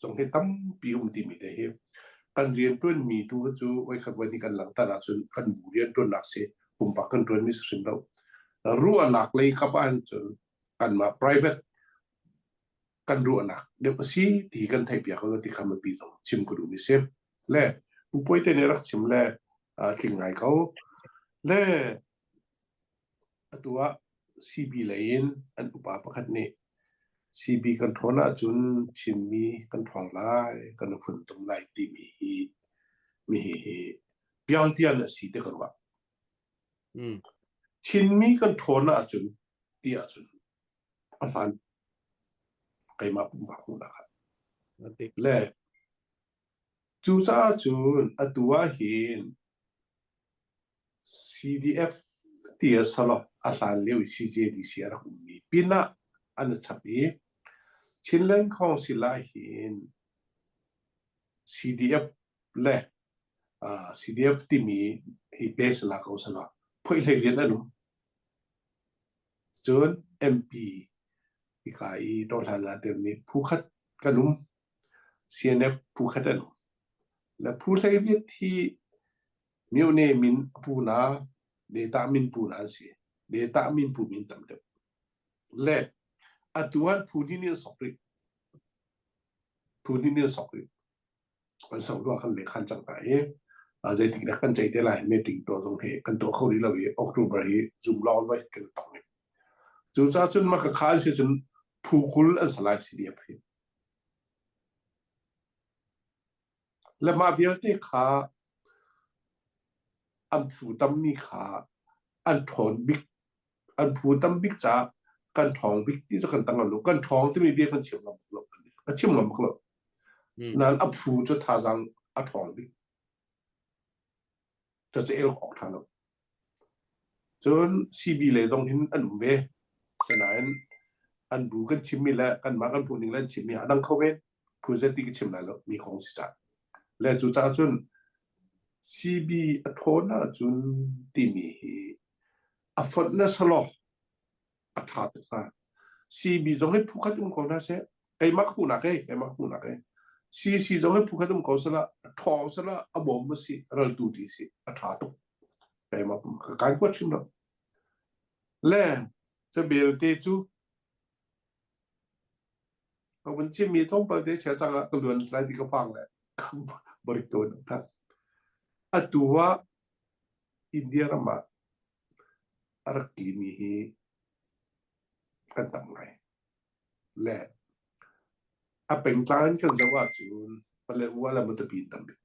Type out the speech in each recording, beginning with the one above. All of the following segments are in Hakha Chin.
Zong hi tampi um timi te hi kan rianṭuanmi tu hi cu voikhat voi hnih kan langhter ahcun kan bu rianṭuannak si pumpak kan ṭuanmi si hrim lo. Ruahnak lei kap ahhin cun kanmah private kan ruahnak deuh a si ti kan theihpiak lo ti kha mipi zong chim ka duhmi si. Le Pu Puai te nih rak chim le tling ngai ko. Le Atu ah CB lei in an upa pakhat nih CB kan ṭhawn ahcun Chinmi kan ṭhawng lai, kan i funtom lai timi hi mi hihi piangpian a si ti ka ruah. Chinmi kan ṭhawn ahcun ti ahcun a hmaan keimah pumpak hmuhnak ah. Le cucaah cun atu ah hin CDF ti a salo a hlan lio i CJDC a rak ummi pinah an i chap i Chinland Council ah hin CDF le uh, CDF timi hi base la ko sala phoih hlei rian an um. Cun MP hika i dohlan la termi phu khat kan um. CNF phu khat an um. Le phu hlei riat hi Myone min a pu na, Deta min pu na an si. Deta min pu min tam deuh. Le atu an phu ni nih an sok rih. Phu ni nih an sok rih. An sok ruah kan le khan cang hna i zeitik dah kan ceih te lai meeting tuah zong hi kan tuah kho rih lo i October hi zum lawng vai kan tong rih. Cucaah cun mah ka kha si cun phu 20 an salai CDF hi. Le mah vialte kha an phu tammi kha an ṭhawn bik an phu tam bik caah kan ṭhawng bik ti cu kan tang lo. Kan ṭhawng timi bia kan chim ngam lo. Ka chim ngam bak lo. Nain a phu cu thazaang a ṭhawng bik. Cucu el awk ṭha lo. Cun CB lei zong hin an um ve. Sinain an bu kan chimmi le kanmah kan hmuh ning le an chimmi a dang kho men. Phu zet ti ka chim lai lo mi kong si cah. Le cucaah cun CB a ṭhawn ahcun timi hi a fonh na salaw a ṭha tuk hnga. CB zong hi phu khat um ko hna seh. Keimah ka hmuhnak ei, keimah ka hmuhnak ei. CC zong hi phu khat um ko sala, a ṭhawng sala, a bawm a si, raltu ti si, a ṭha tuk. Keimah ka kai kuat hrim lo. Le cabelte cu ka vun chimmi tlawmpal te chia cang ah ka luan lai ti ka phang le barik tawn atu ah India ram ah a rak timi hi kan tam ngai. Le a pengtlang in kan zoh ahcun Paletwa le Matupi in tam bik.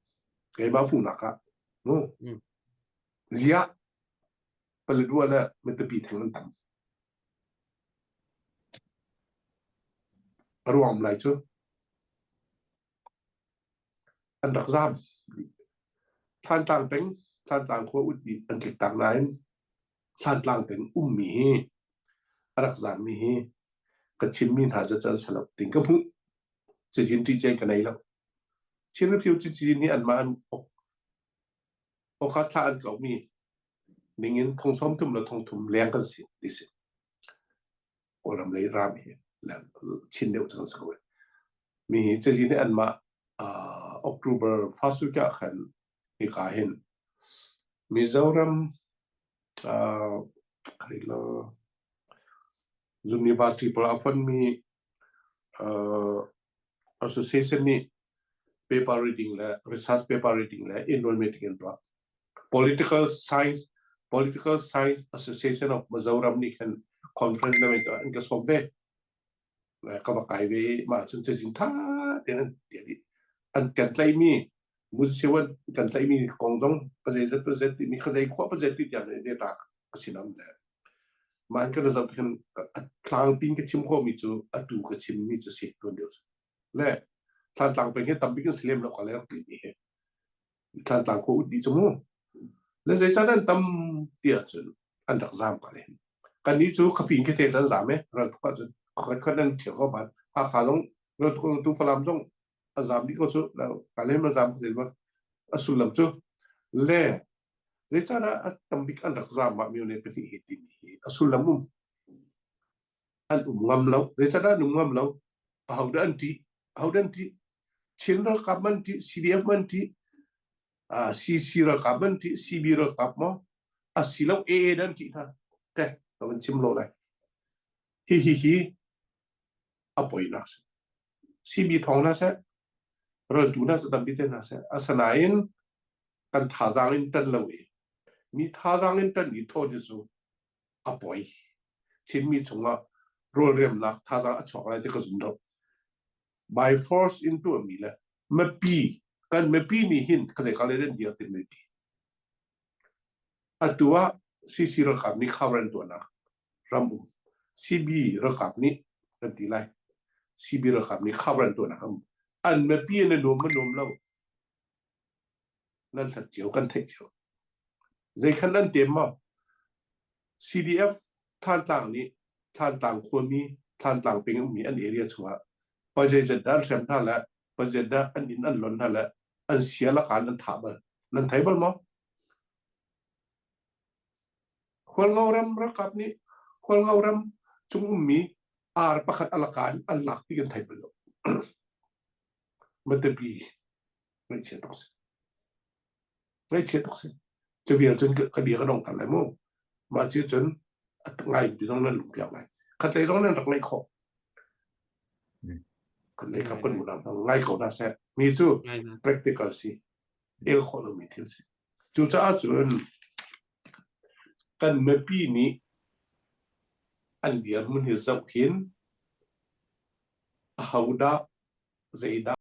Keimah hmuhnak ah. Mu. Ziah Paletwa le Matupi theng an tam. A ruang lai cu An rak zaam. Thlantlang peng, Thlantlang khua ut nih an tliktak nain Thlantlang peng ummi hi a rak zaammi hi ka chimmi hna zat an si lo ting ka hmuh. Cazin ṭihcei ka nei lo. Chin Refugee cazin hi anmah an ok okha thla an kauhmi ningin thong 30 le thong thum leng kan si ti si. Kawlram lei ram hi chin deuh cang si ko. Mi hi cazin hi anmah October first week ah khan hika hin Mizoram University pawl a fonmi association nih paper reading le research paper reading le enrollment meeting an tuah. Political Science Political Science Association of Mizoram nih khan conference na tuah an ka sawm ve. Ka va kai ve i mah cun cazin tha tein an tiah dih. An kan tlaihmi Munsiwan kan tlaihmi kong zong ka zeizat pa zet timi ka zei khua pa zet ti tiang ne ta ka sinam le mah an kan zoh khan a tlangpin ka chim khawhmi cu atu ka chimmi cu si tuan deuh le Thlantlang peng hi tambik in si lem lo ka le rak ti hi Thlantlang khua ut dih cu mu. Le zeican an tam ti ahcun an rak zaam ka le. Kannih cu khuapi in khite an zaam e ral tuk ahcun khuakhat khat an ṭhial ko ban. Hakha zong ral tuk tu Falam zong a zaam dih ko cu ka le ma zaam ko a sullam cu le zeican ah a tambik an rak zaam ah myone pahnih hi timi hi a sullam um an um ngam lo zeican ah an um ngam lo ahodah an ṭih ahodah an ṭih. Chin ralkap man ṭih, CDF man ṭih, CC ralkap man ṭih, CB ralkap maw? Asilo AA dan ṭih hna. Ke, ka van chim lo lai. Hi hi hi a poinak si. CB thawng hna seh, raltu hna seh, tampi te hna seh. Asinain kan thazaang in tan lo i mi thazaang in tan i thawn hi cu a poi. Chinmi chungah rawlremnak thazaang a chuak lai ti ka zum lo. By force in tuahmi le mipi kan mipi nih hin ka zei ka le den dir ti mipi. Atu ah CC ralkap nih khauran tuahnak ram um CB ralkap nih kan ti lai. CB ralkap nih khauran tuahnak um. An mipi an nuam ma nuam lo. Nan hlat cio kan theih cio. Zei khan nan tem maw? CDF Thantlang nih Thantlang khuami Thantlang peng ummi an area chungah pazeizat dah an hrem hna le pazeizat dah an inn an lon hna le an sia lakan an thah bal. Nan thei bal maw? Hualngo ram ralkap nih Hualngo ram chung ummi ar pakhat a lakan an lak ti kan thei bal lo. Matapi ngaihchia tuk si. Ngaihchia tuk si. Cu vial cun ka bia ka dong ṭhan lai mu. Mah cu cun a ngai ti zong nan lung piak lai. Khatlei zong nan rak ngaih khawh. Khatlei kap kan unau hna ngai ko hna seh. Mi cu practical si. El khawh lomi thil si. Cucaah cun kan mipi nih an dirhmun hi zoh hin ahodah zeidah.